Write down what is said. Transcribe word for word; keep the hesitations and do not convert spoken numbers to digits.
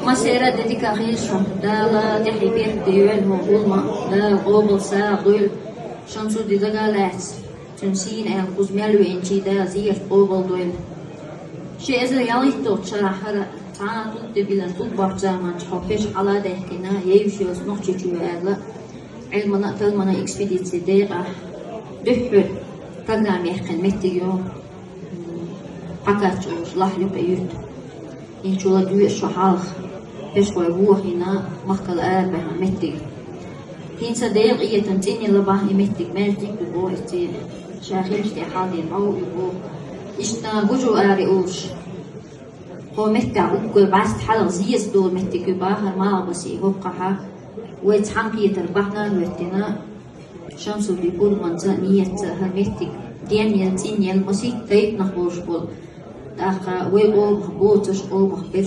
Массера а де дика хийла шун, Дала тӀехье беркате йойла хьо гӀуллакх, Дала къобал сагӀа дойла. Шамсудди дага лаьцна, цуьнан сийна аьлла кхуза мел веанчий, Дала зерат къобал дойла. Ши эзар ялхитталгӀачу шарахь хӀара цхьа а тӀулг де биллина, тӀулг боккхучу заманчохь хьо пеш хьала а даьхкина, евзаш йоцу Нохчийчоь аьлла, Ӏилмана а, талламана а экспедицин декъехь дуьххьара программа яьккхина меттиг ю. Пхьакхаччалц лахь юкъа юьрт. Инчула дуьйш шо хьалха, пешхой вохийна, махкал арабаьхна меттиг. ХӀинца декъа этан цӀинъяла бахьа и меттиг, маьждиг ю боху, эцци ша хилча тӀе хьалдина бӀов ю боху. Иштта гужу ари олуш. Кхо меттехь уггар бӀаьста хьалха зеза долу меттиг ю бахара Малхбузе хӀокхахьа. Вай цхьаьнакхетар бахьана а хӀоьттина, Шамсудди пурбанца а, ниятца а хӀара меттиг денъяла, цӀинъяла, масийтта тайпанах болуш болу. ТӀаккха вай къомах боцуш, къомах берш